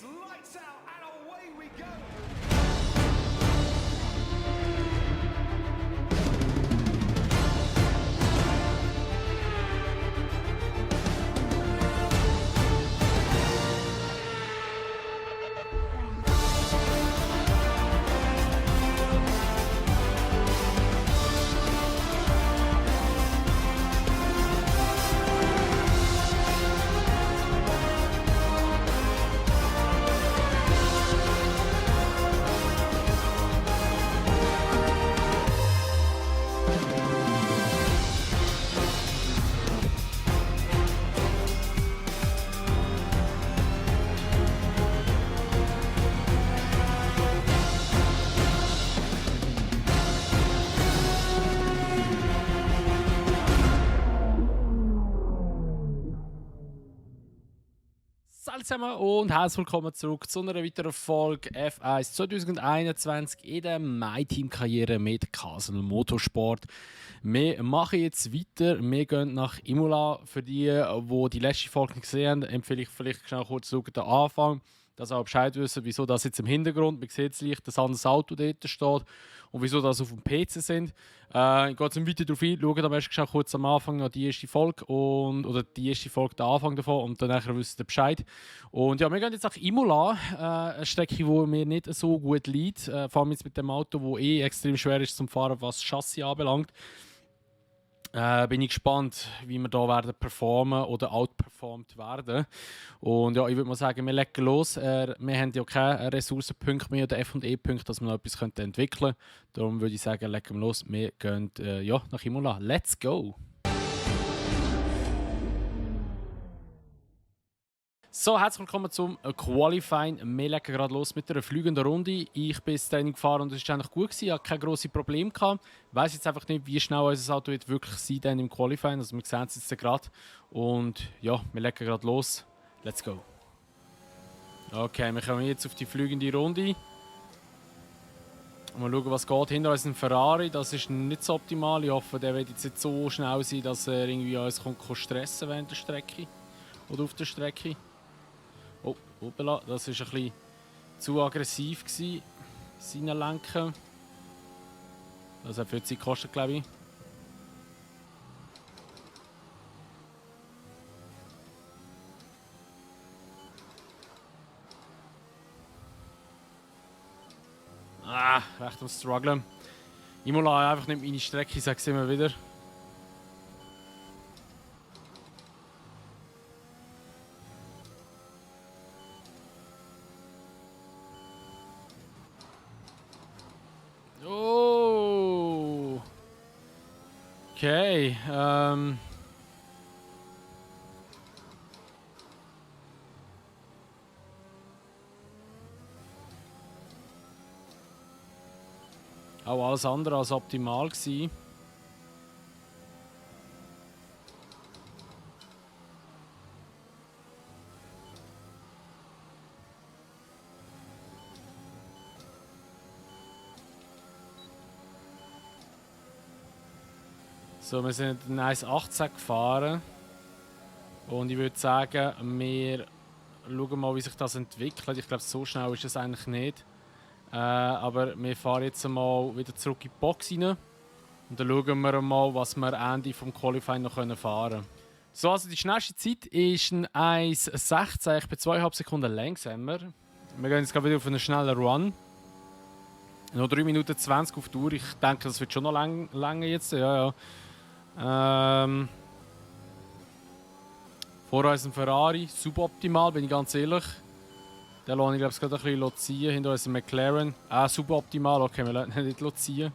lights out and away we go. Hallo zusammen und herzlich willkommen zurück zu einer weiteren Folge F1 2021 in der MyTeam-Karriere mit Castle Motorsport. Wir machen jetzt weiter. Wir gehen nach Imola. Für die letzte Folge nicht gesehen haben, empfehle ich vielleicht schnell kurz den Anfang, dass ihr auch Bescheid wissen, wieso das jetzt im Hintergrund, man sieht es leicht, dass ein anderes Auto dort steht und wieso das auf dem PC sind. Ich gehe jetzt weiter darauf ein, schaut am besten schnell kurz am Anfang an die erste Folge oder die erste Folge, den Anfang davon und dann wisst ihr Bescheid. Und ja, wir gehen jetzt nach Imola, eine Strecke, die mir nicht so gut liegt, vor allem jetzt mit dem Auto, das extrem schwer ist zum Fahren, was das Chassis anbelangt. Bin ich gespannt, wie wir da werden performen oder outperformed werden. Und ja, ich würde mal sagen, wir legen los. Wir haben ja keine Ressourcenpunkte mehr oder F&E-Punkte, dass wir noch etwas entwickeln könnten. Darum würde ich sagen, legen wir los. Wir gehen nach Imola. Let's go! So, herzlich willkommen zum Qualifying. Wir legen gerade los mit einer fliegenden Runde. Ich bin ins Training gefahren und es war eigentlich gut. Ich hatte keine grossen Probleme. Ich weiss jetzt einfach nicht, wie schnell unser Auto wird wirklich sein dann im Qualifying. Also wir sehen es jetzt gerade. Und ja, wir legen gerade los. Let's go. Okay, wir kommen jetzt auf die fliegende Runde. Mal schauen, was geht. Hinter uns ein Ferrari. Das ist nicht so optimal. Ich hoffe, der wird jetzt nicht so schnell sein, dass er irgendwie uns stressen während der Strecke. Oder auf der Strecke. Oh, hoppala, das war ein bisschen zu aggressiv gewesen, seine Lenken. Das hat viel Zeit gekostet, glaube ich. Recht am Strugglen. Imola einfach nicht meine Strecke, ich sage es immer wieder. Okay, auch alles andere als optimal gewesen. So, wir sind in 1,18 gefahren. Und ich würde sagen, wir schauen mal, wie sich das entwickelt. Ich glaube, so schnell ist es eigentlich nicht. Aber wir fahren jetzt mal wieder zurück in die Box rein. Und dann schauen wir mal, was wir Ende vom Qualifying noch fahren können. So, also die schnellste Zeit ist ein 1,16. Ich bin 2,5 Sekunden langsamer. Wir gehen jetzt gerade wieder auf einen schnellen Run. Noch 3 Minuten 20 auf die Uhr. Ich denke, das wird schon noch länger jetzt. Ja. Vor uns ein Ferrari, suboptimal, bin ich ganz ehrlich. Den lasse ich glaube ich gerade ein bisschen ziehen. Hinter uns ein McLaren, suboptimal, okay, wir lassen ihn nicht ziehen.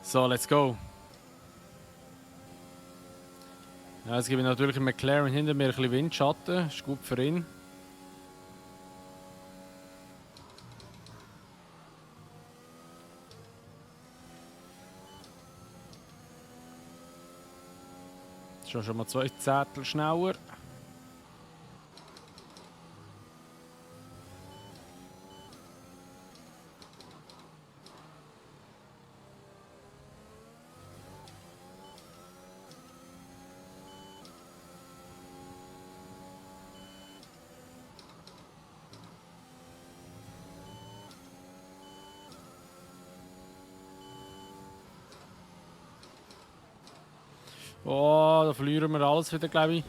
So, let's go. Ja, jetzt gebe ich natürlich einen McLaren hinter mir ein bisschen Windschatten, ist gut für ihn. Schon mal 2 Zehntel schneller. Oh, da verlieren wir alles wieder, glaube ich.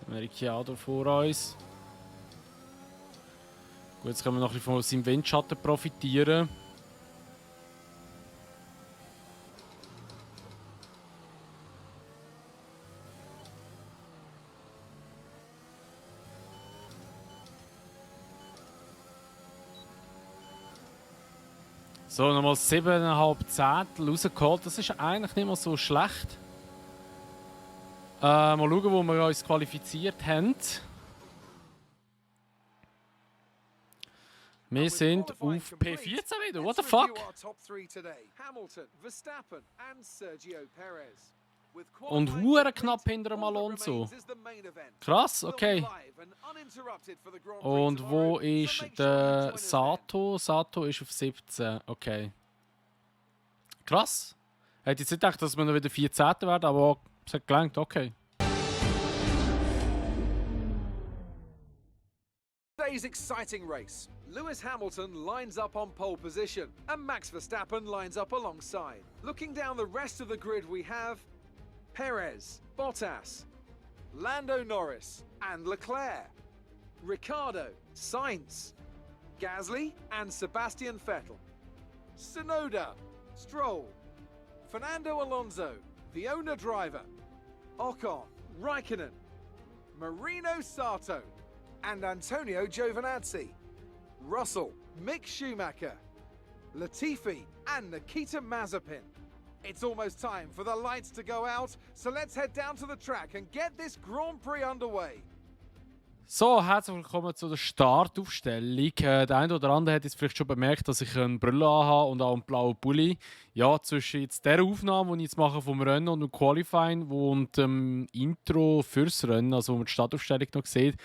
Ricciardo vor uns. Gut, jetzt können wir noch ein bisschen von seinem Windschatten profitieren. So, nochmal 7,5 Zehntel rausgeholt. Das ist eigentlich nicht mal so schlecht. Mal schauen, wo wir uns qualifiziert haben. Wir sind auf P14 wieder. What the fuck? Hamilton, Verstappen and Sergio Perez. Und hure knapp hinter dem Alonso. Krass, okay. Und wo ist der Sato? Sato ist auf 17, okay. Krass. Hätte jetzt nicht gedacht, dass wir noch wieder 14. werden, aber es hat gelangt, okay. Today's exciting race. Lewis Hamilton lines up on pole position and Max Verstappen lines up alongside. Looking down the rest of the grid we have Perez, Bottas, Lando Norris and Leclerc, Ricciardo, Sainz, Gasly and Sebastian Vettel, Tsunoda, Stroll, Fernando Alonso, the owner driver, Ocon, Raikkonen, Marino Sato and Antonio Giovinazzi, Russell, Mick Schumacher, Latifi and Nikita Mazepin. It's almost time for the lights to go out, so let's head down to the track and get this Grand Prix underway. So, herzlich willkommen zu der Startaufstellung. Der eine oder andere hat jetzt vielleicht schon bemerkt, dass ich eine Brille anhabe und auch einen blauen Pulli. Ja, zwischen jetzt der Aufnahme, die ich jetzt mache vom Rennen und dem Qualifying und dem Intro fürs Rennen, also wo man die Startaufstellung noch sieht,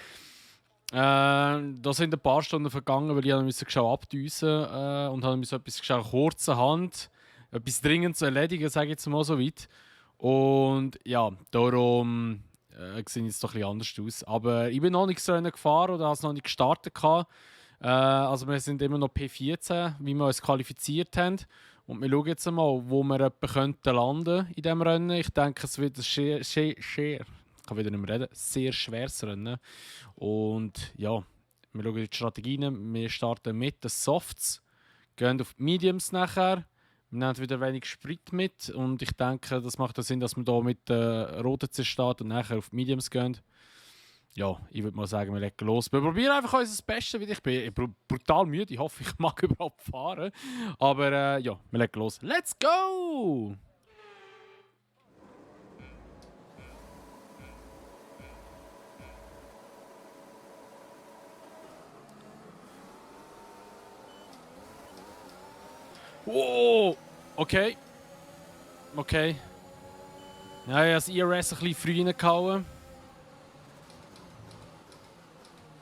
da sind ein paar Stunden vergangen, weil ich musste schnell abdüsen und habe etwas schnell kurzerhand, etwas dringend zu erledigen, sage ich jetzt mal so weit. Und ja, darum sieht jetzt doch ein bisschen anders aus. Aber ich bin noch nicht so Rennen gefahren oder habe es noch nicht gestartet. Also wir sind immer noch P14, wie wir uns qualifiziert haben. Und wir schauen jetzt mal, wo wir etwa landen in diesem Rennen. Ich denke, es wird ein ich kann wieder nicht mehr reden, sehr schweres Rennen. Und ja, wir schauen die Strategien. Wir starten mit den Softs, gehen auf die Mediums nachher. Wir nehmen wieder wenig Sprit mit und ich denke, das macht Sinn, dass wir hier mit roten starten und nachher auf die Mediums gehen. Ja, ich würde mal sagen, wir legen los. Wir probieren einfach unser Bestes, weil ich bin brutal müde. Ich hoffe, ich mag überhaupt fahren. Aber ja, wir legen los. Let's go! Wow! Okay. Okay. Ja, ich habe das IRS ein bisschen früh reingehauen.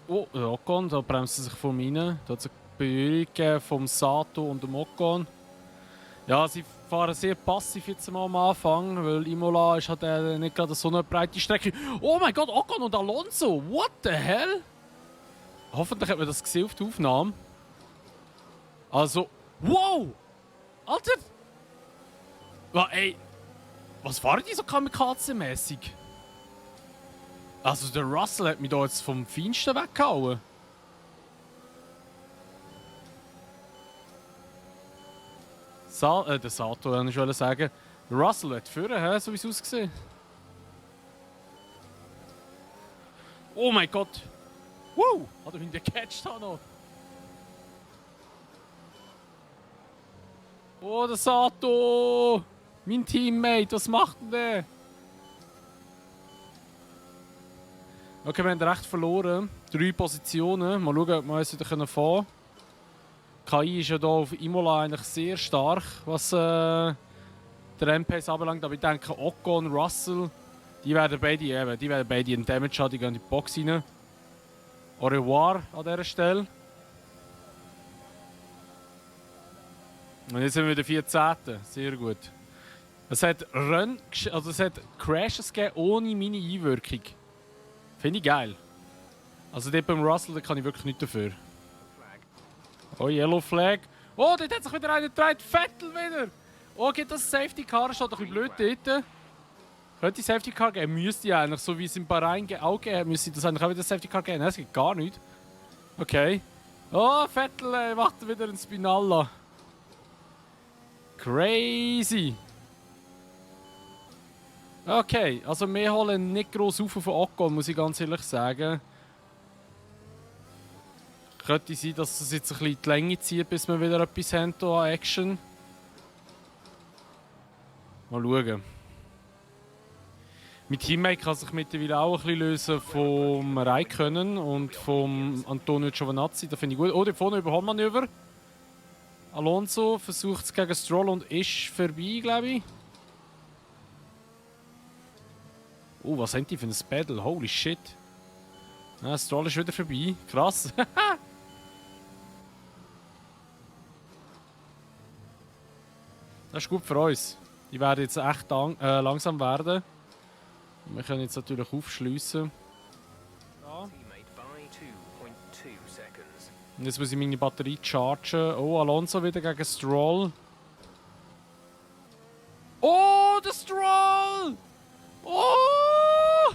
Oh, der Ocon, da bremst er sich von mir rein. Da hat es eine Berührung vom Sato und dem Ocon. Ja, sie fahren sehr passiv jetzt mal am Anfang, weil Imola ist halt nicht gerade so eine breite Strecke. Oh mein Gott, Ocon und Alonso! What the hell? Hoffentlich hat man das gesehen auf der Aufnahme. Also, wow! Alter! Ey, was fahren die so kamikaze-mäßig? Also der Russell hat mich da jetzt vom Feinsten weggehauen. Der Sato, kann ich sagen. Der Russell hat vorher, so wie es aussieht. Oh mein Gott! Wow! Hat er mich gecatcht noch? Oh, der Sato! Mein Teammate, was macht denn der? Okay, wir haben recht verloren. 3 Positionen. Mal schauen, ob wir uns wieder fahren können. KI ist ja hier auf Imola eigentlich sehr stark, was der M-Pace anbelangt. Aber ich denke, Ocon, Russell, die werden beide einen Damage haben, die gehen in die Box rein. Au revoir an dieser Stelle. Und jetzt sind wir wieder 14. Sehr gut. Es hat Crashes gegeben ohne meine Einwirkung. Finde ich geil. Also dort beim Russell, da kann ich wirklich nichts dafür. Oh, Yellow Flag. Oh, dort hat sich wieder einer gedreht. Vettel wieder. Oh, geht das Safety Car? Steht doch ein bisschen blöd dort. Könnte Safety Car geben? Müsste ja eigentlich. So wie es in Bahrain auch geben müsste das eigentlich auch wieder Safety Car geben. Nein, es gibt gar nicht. Okay. Oh, Vettel macht wieder einen Spinalla. Crazy. Okay, also wir holen nicht gross auf von Ocon, muss ich ganz ehrlich sagen. Könnte sein, dass es jetzt ein bisschen die Länge zieht, bis wir wieder etwas haben hier an Action. Mal schauen. Mein Teammate kann sich mittlerweile auch ein bisschen lösen vom Räikkönen und vom Antonio Giovinazzi. Das finde ich gut. Oh, da vorne Überholmanöver. Alonso versucht es gegen Stroll und ist vorbei, glaube ich. Oh, was haben die für ein Battle? Holy shit. Ja, Stroll ist wieder vorbei. Krass. Das ist gut für uns. Die werden jetzt echt langsam werden. Wir können jetzt natürlich aufschliessen. Ja. Und jetzt muss ich meine Batterie chargen. Oh, Alonso wieder gegen Stroll. Oh, der Stroll! Oh!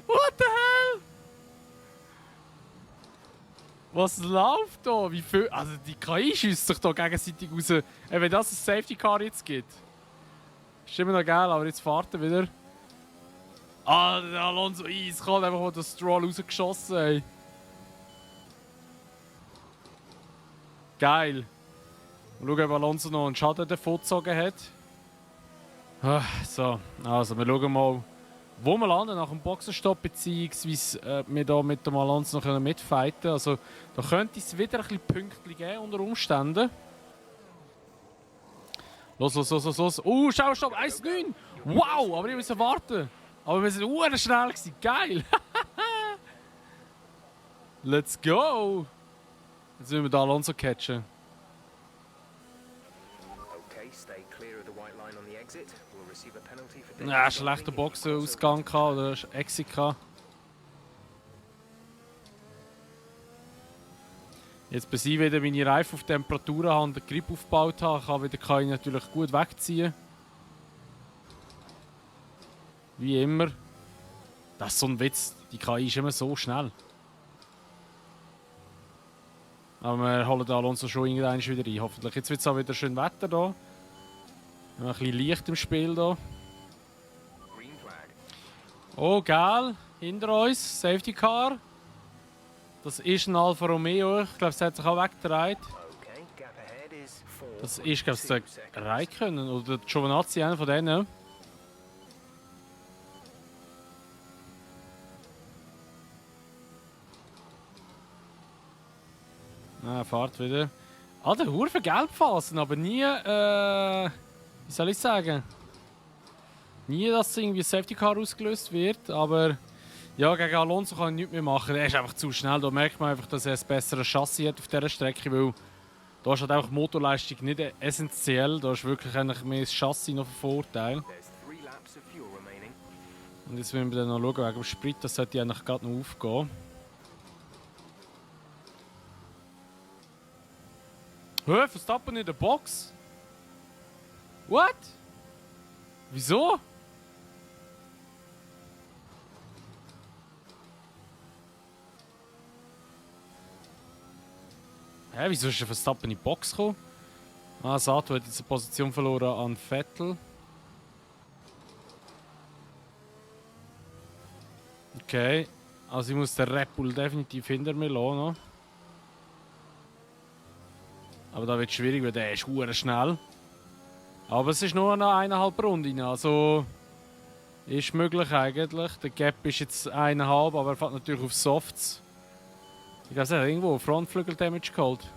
What the hell? Was läuft da? Wie viel? Also die KI schießt sich da gegenseitig raus. Wenn das ein Safety Car jetzt gibt. Ist immer noch geil, aber jetzt fährt er wieder. Ah, der Alonso eiskalt einfach mal den Stroll rausgeschossen, ey. Geil. Mal schauen, ob Alonso noch einen Schaden davon gezogen hat. So, also wir schauen mal, wo wir landen nach dem Boxenstopp, beziehungsweise wir da mit dem Alonso noch mitfighten können. Also da könnte es wieder ein bisschen Pünktchen geben unter Umständen. Los. Schau, stopp, 1,9! Wow, aber ich muss warten. Aber wir sind schnell gewesen. Geil! Let's go! Jetzt müssen wir den Alonso catchen. Ja, schlechter Boxenausgang oder Exit. Jetzt bis ich wieder meine Reifen auf Temperaturen habe und den Grip aufgebaut habe, kann ich natürlich gut wegziehen. Wie immer. Das ist so ein Witz, die KI ist immer so schnell. Aber wir holen den Alonso schon irgendwann wieder rein, hoffentlich. Jetzt wird es auch wieder schön Wetter hier. Ein bisschen Licht im Spiel hier. Oh, geil. Hinter uns, Safety Car. Das ist ein Alfa Romeo. Ich glaube, es hat sich auch weggedreht. Das ist, glaube ich, der Räikkönen oder der Giovinazzi, einer von denen. Er fährt wieder. Ah, der Hurfe Gelbphasen, aber nie, wie soll ich sagen? Nie, dass irgendwie ein Safety Car ausgelöst wird, aber ja, gegen Alonso kann ich nichts mehr machen. Er ist einfach zu schnell. Da merkt man einfach, dass er ein besseres Chassis hat auf dieser Strecke, weil da ist halt einfach Motorleistung nicht essentiell. Da ist wirklich eigentlich mehr das Chassis noch ein Vorteil. Und jetzt müssen wir dann noch schauen, wegen dem Sprit, das sollte eigentlich gerade noch aufgehen. Hä, Verstappen in der Box? What? Wieso? Hä, wieso ist der Verstappen in die Box gekommen? Ah, Sato hat jetzt eine Position verloren an Vettel. Okay, also ich muss den Red Bull definitiv hinter mir lassen. Aber da wird es schwierig, weil der ist verdammt schnell. Aber es ist nur noch 1,5 Runden, also ist möglich eigentlich. Der Gap ist jetzt 1,5, aber er fährt natürlich auf Softs. Ich glaube, er hat irgendwo Frontflügel-Damage geholt.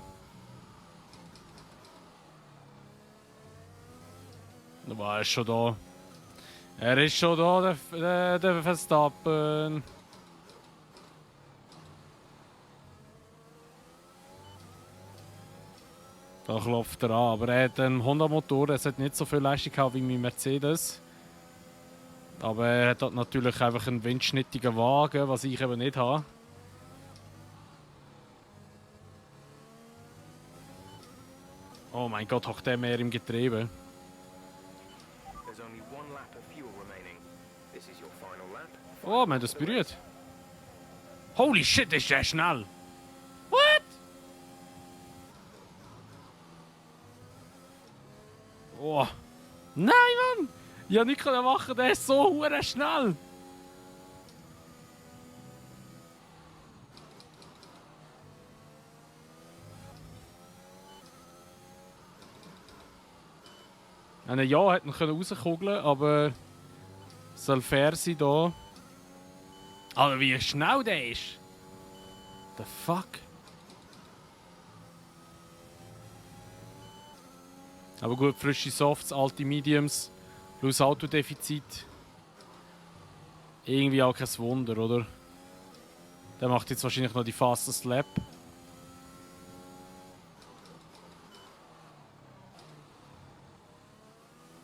Aber er ist schon da. Er ist schon da, der Verstappen. Da klopft er an, aber er hat einen Honda-Motor, er hat nicht so viel Leistung gehabt wie mein Mercedes. Aber er hat dort natürlich einfach einen windschnittigen Wagen, was ich eben nicht habe. Oh mein Gott, hockt der mehr im Getriebe. There's only one lap of fuel remaining. This is your final lap. Oh, wir haben das berührt. Holy shit, ist der schnell! What? Oh. Nein, Mann! Ich konnte nichts machen, der ist so hure schnell! Ja, hätte ihn rauskugeln können, aber es soll fair sein hier. Aber wie schnell der ist! The fuck? Aber gut, frische Softs, alte Mediums, plus Autodefizit. Irgendwie auch kein Wunder, oder? Der macht jetzt wahrscheinlich noch die fastest Lap.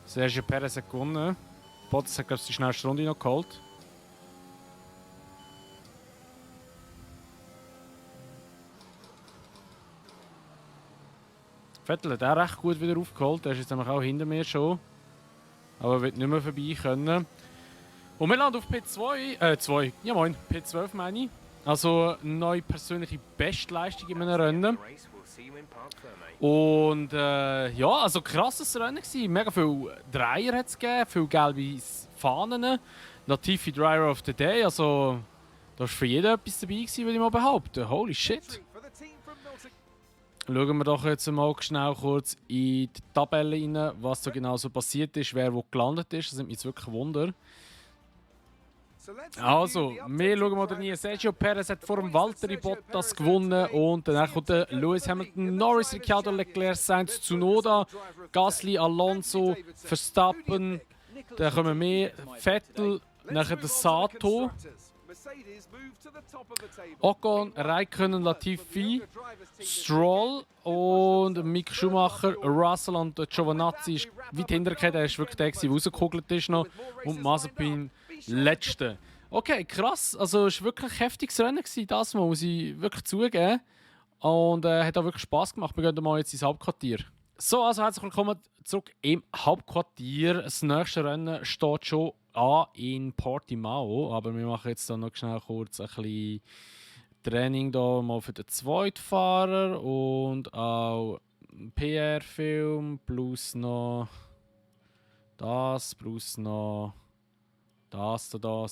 Sergio Perez hat gewonnen. Bottas hat, glaube ich, die schnellste Runde noch geholt. Vettel hat auch recht gut wieder aufgeholt. Der ist jetzt nämlich auch hinter mir schon. Aber wird nicht mehr vorbei können. Und wir landen auf P2. Ja moin, P12 meine ich. Also neue persönliche Bestleistung in einem Rennen. Und ja, also krasses Rennen gewesen. Mega viele Dreier hat es gegeben, viele gelbe Fahnen. Latifi Driver of the Day. Also da war für jeden etwas dabei gewesen, würde ich mal behaupten. Holy shit. Schauen wir doch jetzt mal schnell kurz in die Tabelle rein, was so genau so passiert ist, wer wo gelandet ist. Das nimmt mich jetzt wirklich Wunder. Also, wir schauen mal rein. Sergio Perez hat vor dem Valtteri Bottas gewonnen und danach kommt der Lewis Hamilton, Norris, Ricciardo, Leclerc, Sainz, Tsunoda, Gasly, Alonso, Verstappen, dann kommen wir, Vettel, nachher der Sato, Ocon, Räikkönen, Latifi, Stroll und Mick Schumacher, Russell und Giovinazzi ist weit hintergekommen, der ist wirklich der, der rausgekugelt ist noch, und Mazepin letzte. Okay, krass, also es war wirklich ein heftiges Rennen gewesen, das mal, muss ich wirklich zugeben. Und hat auch wirklich Spass gemacht. Wir gehen mal jetzt ins Hauptquartier. So, also herzlich willkommen zurück im Hauptquartier. Das nächste Rennen steht schon an in Portimao, aber wir machen jetzt dann noch schnell kurz ein bisschen Training da mal für den Zweitfahrer und auch PR-Film plus noch das, plus noch das, da.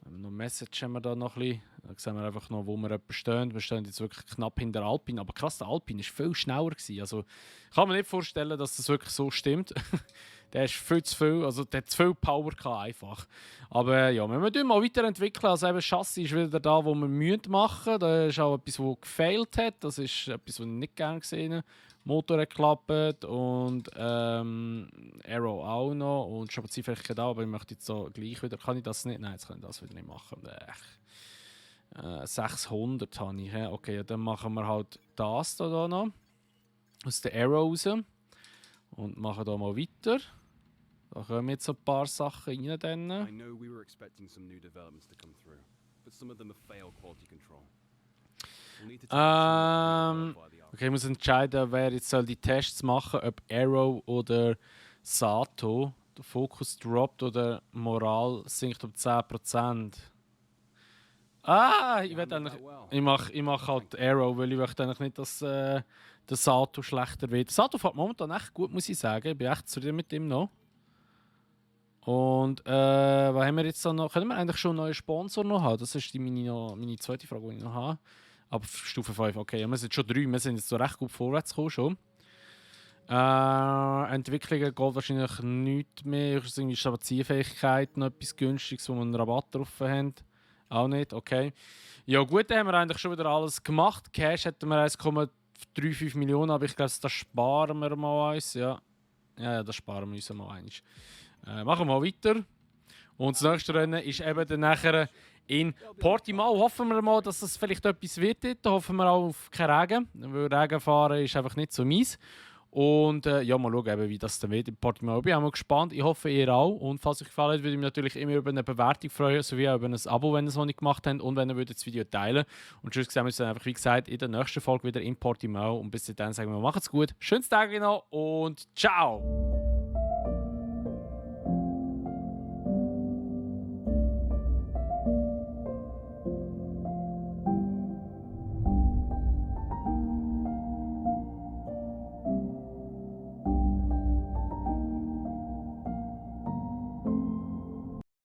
Noch Message haben wir da noch ein bisschen. Da sehen wir einfach noch, wo wir etwa stehen. Wir stehen jetzt wirklich knapp hinter Alpine. Aber krass, der Alpine war viel schneller gewesen. Also ich kann mir nicht vorstellen, dass das wirklich so stimmt. Der ist viel zu viel, also der hat zu viel Power gehabt, einfach. Aber ja, wir müssen mal weiterentwickeln. Also eben, Chassis ist wieder da, wo wir machen müssen. Da ist auch etwas, was gefehlt hat. Das ist etwas, was ich nicht gerne gesehen habe. Motor hat geklappt und Aero auch noch und Chapazi vielleicht da, aber ich möchte jetzt so gleich wieder, kann ich das nicht? Nein, jetzt kann ich das wieder nicht machen. 600 habe ich, okay, ja, dann machen wir halt das da noch aus der Aero raus und machen da mal weiter. Da kommen jetzt so ein paar Sachen rein. Dann. I know we were expecting some new developments to come through, but some of them have failed quality control. We'll need to take some to verify the Okay, ich muss entscheiden, wer jetzt soll die Tests machen, ob Arrow oder Sato. Der Fokus droppt oder Moral sinkt um 10%. Ich will eigentlich, ich mach halt Arrow, weil ich möchte eigentlich nicht, dass der Sato schlechter wird. Sato fährt momentan echt gut, muss ich sagen. Ich bin echt zufrieden mit ihm noch. Und was haben wir jetzt noch? Können wir eigentlich schon einen neuen Sponsor noch haben? Das ist meine zweite Frage, die ich noch habe. Aber Stufe 5, okay. Ja, wir sind schon 3, wir sind jetzt so recht gut vorwärts gekommen schon. Entwicklungen geht wahrscheinlich nichts mehr. Es ist irgendwie Stabilisierfähigkeit, noch etwas Günstiges, wo wir einen Rabatt drauf haben. Auch nicht, okay. Ja gut, dann haben wir eigentlich schon wieder alles gemacht. Cash hätten wir 1,35 Millionen, aber ich glaube, das sparen wir mal eins. Ja, das sparen wir uns mal eins. Machen wir mal weiter. Und das nächste Rennen ist eben dann nachher in Portimao. Hoffen wir mal, dass das vielleicht etwas wird. Da hoffen wir auch auf keinen Regen. Weil Regen fahren ist einfach nicht so mies. Und ja, mal schauen, eben, wie das dann wird in Portimao. Ich bin auch mal gespannt. Ich hoffe, ihr auch. Und falls euch gefallen hat, würde ich mich natürlich immer über eine Bewertung freuen, sowie auch über ein Abo, wenn ihr es noch nicht gemacht habt und wenn ihr das Video teilen. Und tschüss, sehen wir uns dann einfach, wie gesagt, in der nächsten Folge wieder in Portimao. Und bis dahin sagen wir, macht's gut, schönes Tag noch und ciao!